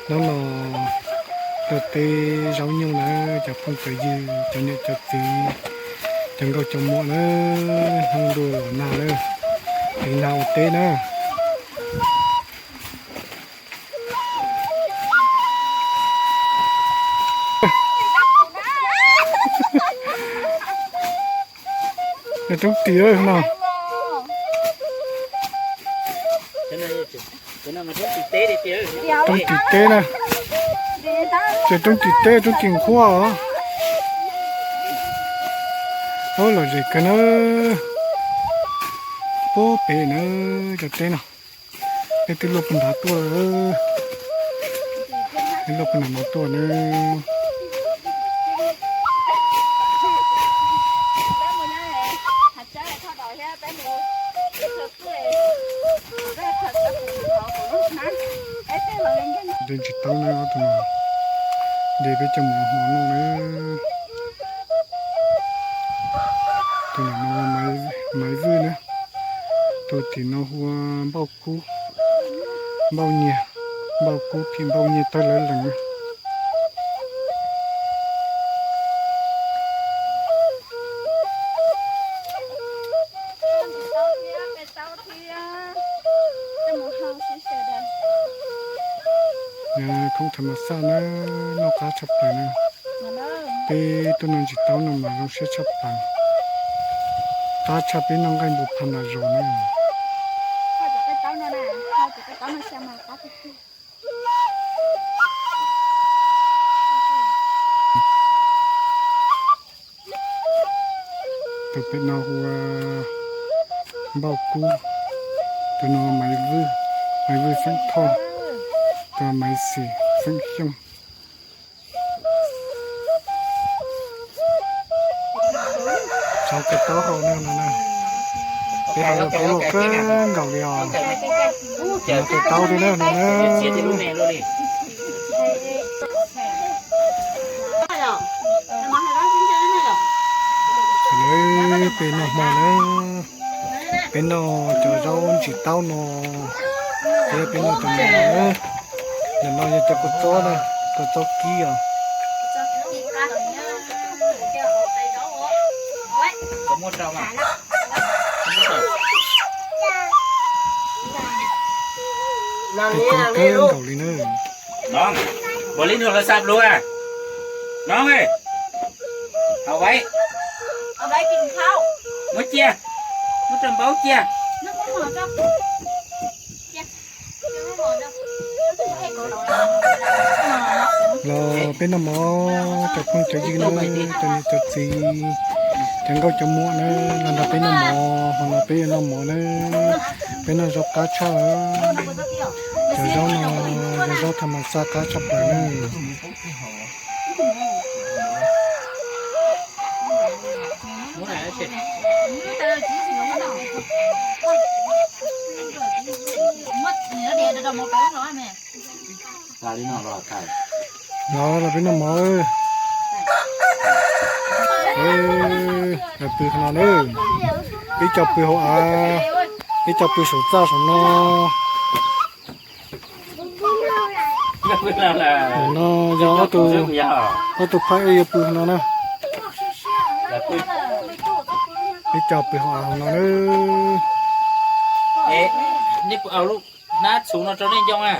Hnub no tuaj teb zaub nyuj na, cov phooj cov ywg, cov niam cov txiv, cov nkauj cov muam na, hnub ntuj los nag na, tiv nag ua teb na. Roob tim no. Roob tim teb na. Ces roob tim teb, roob tim nqhuab os. Ub, lom zem kawg na. Puag pem na, cov teb no. Peb twb luaj puag nrad tuaj, peb luaj puag nrad no tuaj na. Tus ntsis taub na, tus no de peb cov mov hmo noj na. Tus no Maiv Vwj na, tus tim no hu ua Npauj Kub, Npauj Nyiag, Npauj Kub phim Npauj Nyiaj tawg lawv lees na. Khoom tham mas xaj na, noj qab tshaj plaws na. Peb tuaj noj ntsis taub no mas zoo siab tshaj plaws. Qab tshaj peb noj nqaij npua pha nram zos na. Tus pem no hu ua Npauj Kub, tus no Maiv Vwj, Maiv Vwj Xeeb Thoj, tus Maiv Xis Xeeb Xyooj. Tshov tes taub hau no, peb hau los peb luaj kawg nkaus li os. Tes taub li na no na. Peb noj hmo na, peb noj cov zaub ntsis taub no, peb noj cov no na. Nim no yog cov kua txob na, kua txob kib os. Tes koob kawg nkaus li na. Nov, npaum li nug lawv xa pluas. Nov, hau vaib, muab cia, muab rau npaub cia. Los peb noj mov, cov phooj cov ywg na, cov niam cov txiv, cov nkauj cov muam na, los nrog peb noj mov, hmo no peb yuav noj mov na. Peb noj zaub qab tshaj, cov zaub no yog zaub tham mas xaj qab tshaj plaws na. Los, los peb noj mov. Lawv pw hauv no na. Peb cov pw hauv av, peb cov pw saum txaj saum no. Hauv no yog ob tug phab ej yuav pw hauv no na. Peb cov pw hauv av hauv no na. Hnab txhuv no rau nej ncoo na.